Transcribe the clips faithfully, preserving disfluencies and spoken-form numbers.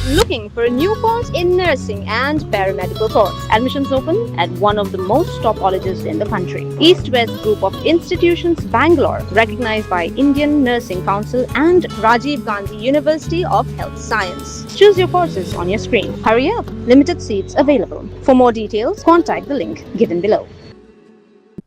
Looking for a new course in nursing and paramedical course? Admissions open at one of the most top colleges in the country. East West Group of Institutions, Bangalore, recognized by Indian Nursing Council and Rajiv Gandhi University of Health Science. Choose your courses on your screen. Hurry up, limited seats available. For more details, contact the link given below.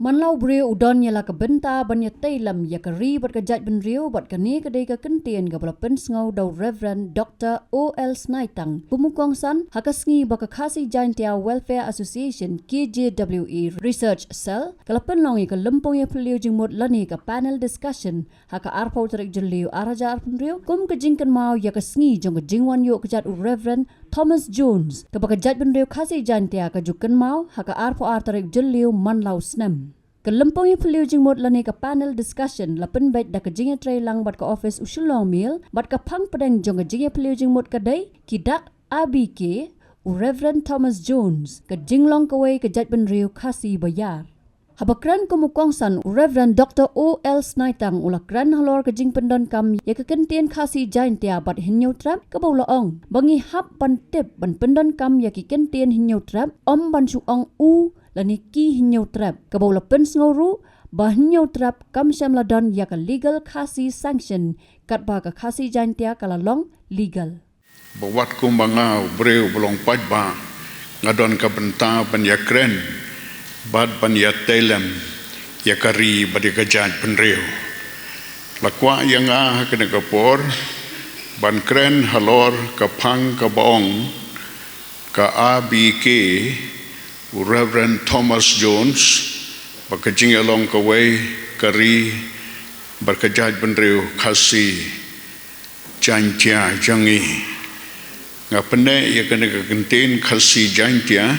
Man la u briew u don ïa la ka bynta ban ïatei lem ïa ka ri bad ka jaitbynriew, bad kane ka dei ka kyntien kaba la pynsngew da u Reverend Doctor O L Snaitang kum u kongsan ha ka sngi ba ka Khasi Jaintia Welfare Association, K J W A, Research Cell ka la pynlong ïa ka lympung ïaphylliew jingmut lane ka panel discussion ha ka arphew tarik Jylliew arhajar arphew hynriew kum ka jingkynmaw ïa ka sngi jong ka jingwan ïuh kjat u Reverend Thomas Jones, kaba ka jaitbynriew Khasi Jaintia ka ju kynmaw ha ka arphew ar tarik Jylliew man la u snem. Ka lympung ïaphylliew jingmut lane ka panel discussion la pynbeit da ka jingïatreilang bad ka office u Shillong Mail, bad ka phang pdeng jong ka jingïaphylliew jingmut ka dei Ki Dak A B K, u Reverend Thomas Jones, ka jinglong kawei ka jaitbynriew Khasi ba ïar. Haba kren kum u kongsan, u Reverend Doctor O L Snaitang u la kren halor ka jingpyndonkam ïa ka kyntien Khasi Jaintia bad Hynñiewtrep, kaba u la ong ba ngi hap ban tip ban pyndonkam ïa ki kyntien Hynñiewtrep, ym ban shu ong u lane ki Hynñiewtrep, kaba u la pynsngew ruh ba Hynñiewtrep kam shym la don ïa ka legal Khasi sanction, katba ka Khasi Jaintia ka la long legal. Ba wat kumba nga u briew ba long paidbah, nga don ka bynta ban ïakren bad ban ïatei lem ïa ka ri bad ïa ka jaitbynriew. La kwah ïa nga ha kane ka por ban kren halor ka phang kaba ong ka A B K, u Reverend Thomas Jones, ba ka jingïalong kawei ka ri bad ka jaitbynriew Khasi Jaintia jong ngi. Nga pynneh ïa kane ka kyntien Khasi Jaintia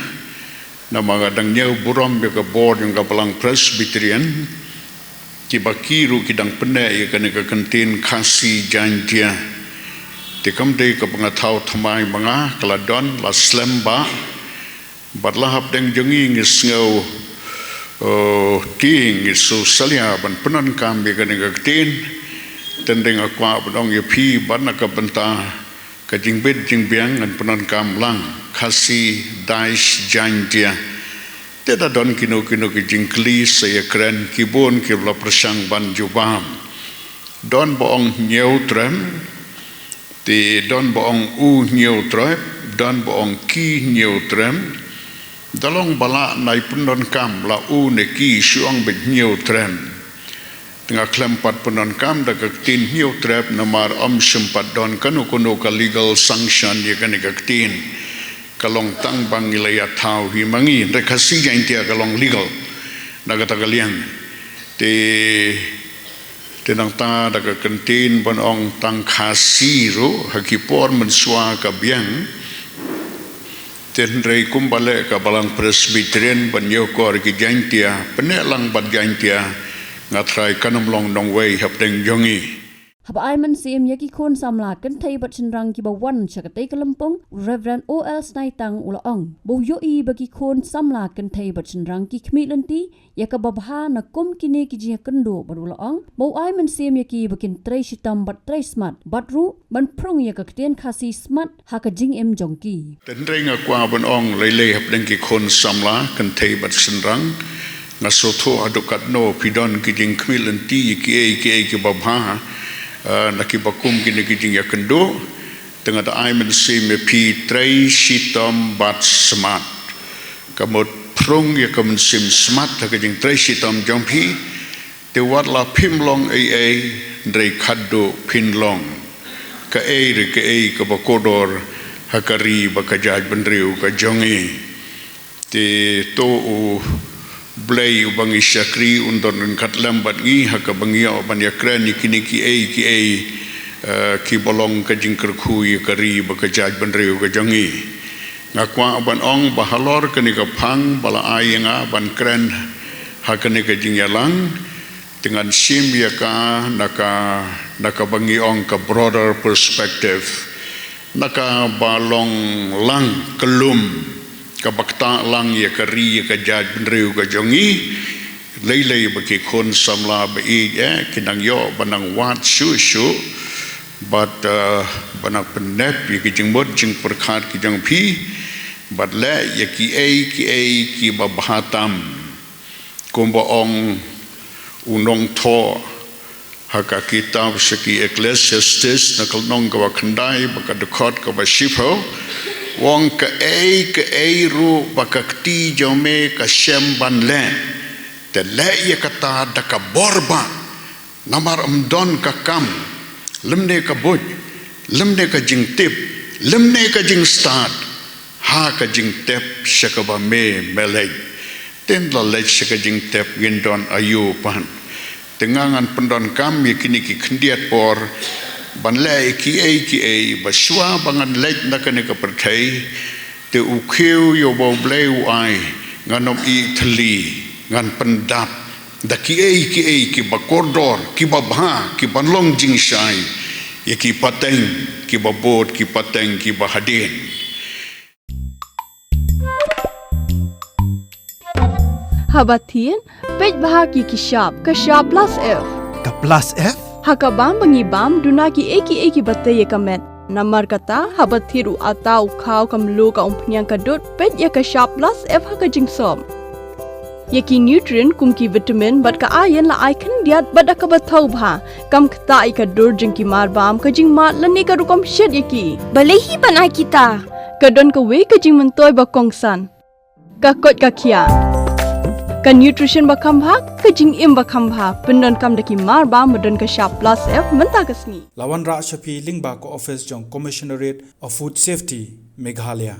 namar nga dang ñiew burom ïa ka bor jong ka Balang Presbyterian, kiba ki ruh ki dang pynneh ïa kane ka kyntien Khasi Jaintia. Te kam dei kaba nga thaw thymmai ma nga, ka la don la slem bha. Bad la hapdeng jong ngi ngi sngew, eh, tieng, ngi sngewsalia ban pyndonkam ïa kane ka ktien. Te nga kwah ban ong ïa phi ba na ka bynta ka jingbit jingbiang ngan pyndonkam lang Khasi Dais Jaintia. Te da don kino kino ki jingkylli sa ïakren, ki bun kiba la pyrshang ban jubab. Don ba ong Hynñiewtrep, te don ba ong u Hynñiewtrep, don ba ong ki Hynñiewtrep. Da long ba lah nai pyndonkam la u ne ki, shu ong beit Hynñiewtrep. Te nga khlem pat pyndonkam da ka ktien Hynñiewtrep namar ym shym pat don kano kano ka legal sanction ïa kane ka ktien. Ka long tang ba ngi la ïathaw hi ma ngi, hynrei Khasi Jaintia ka long legal na kata ka liang. Te, te nangta da ka kyntien ban ong tang Khasi ruh ha ki por mynshuwa ka biang. Te hynrei kumba leh ka Balang Presbyterian ban ïoh kor ki Jaintia, pynneh lang bad Jaintia, nga trai kan ym long nongwei hapdeng jong ngi. Haba ai mynsiem ïa ki khun samla kynthei bad shynrang kiba wan sha katei ka lympung, u Reverend O L Snaitang u la ong ba u ïohi ba ki khun samla kynthei bad shynrang ki khmih lynti ïa kaba bha na kum kine ki jingïakynduh, bad u la ong ba u ai mynsiem ïa ki ba kin trei shitom bad trei smat, bad ruh ban phrung ïa ka ktien Khasi smat ha ka jingim jong ki. Te hynrei nga kwah ban ong lei lei hapdeng ki khun samla kynthei bad shynrang, nga sngewthuh haduh katno phi don ki jingkhmih lynti kiei kiei kiba bha, eh, na kiba kum kine ki jingïakynduh. Te nga da ai mynsiem ïa phi, trei shitom bad smat. Ka mut phrung ïa ka mynsiem smat ha ka jingtrei shitom jong phi. Te wat la phim long ei ei, hynrei khadduh phin long kaei re kaei kaba kordor ha ka ri bad ka jaitbynriew ka jong ngi. Te to U Blei uba ngi shakri un don ryngkat lem bad ngi ha kaba ngi ïoh ban ïakren ïa kine kiei kiei, eh, kiba long ka jingkyrkhu ïa ka ri bad ka jaitbynriew ka jong ngi. Nga kwah ban ong ba halor kane ka phang ba la ai ïa nga ban kren ha kane ka jingïalang, te ngan shim ïa ka na ka, na kaba ngi ong ka broader perspective, na kaba long lang kyllum, kaba ktah lang ïa ka ri, ïa ka jaitbynriew ka jong ngi. Lei lei ba ki khun samla ba ïeit eh ki nang ïoh ban nang wad shuh shuh Bad uh, ba nang pynnep ïa ki jingmut jingpyrkhat ki jong phi, bad leh ïa kiei kiei kiba bha tam. Kumba ong u nongthoh ha ka kitab sha ki Ecclesiastes na ka lynnong kaba khyndai bad ka dkhot kaba shiphew, u ong kaei kaei ruh ba ka kti jong me ka shem ban leh, te leh ïa kata da ka bor bah. Namar ym don ka kam, lymne ka buit, lymne ka jingtip, lymne ka jingstad ha ka jingtep sha kaba me me leit. Te ynda la leit sha ka jingtep ngin don aïu pat? Te nga ngan pyndonkam ïa kine ki khyndiat por ban leh ïa kiei kiei ba shuwa ba ngan leit na kane ka pyrthei, te u khiew ïa uba U Blei u ai, ngan ym ïeh thylli, ngan pyndap da kiei kiei kiba kordor, kiba bha, kiban long jingshai ïa ki pateng kiba bud, ki pateng kiba hadien. Haba thied, peit bha ki ki shap, ka shap plus F. Ka plus F? Ha ka bam ba ngi bam, duna kiei kiei kiba tei ïa ka met. Namar kata, haba thied u atta, u khaw, ka mluh, ka umphniang, ka dud, peit ïa ka shap plus F ha ka jingsop. Ïa ki nutrient kum ki vitamin bad ka iron la ai khyndiat bad da kaba thaw bha. Kam ktah ïa ka dur jong ki mar bam, ka jingmad lane ka rukom shet ïa ki. Balei hi ban ai kita? Ka don kawei ka jingmyntoi ba kongsan. Ka koit ka khiah. Ka nutrition ba kham bha, ka jingim ba kham bha, pyndonkam da ki mar bam ba don ka shap plus F mynta ka sngi. La wanrah sha phi lyngba ka office jong Commissionerate of Food Safety, Meghalaya.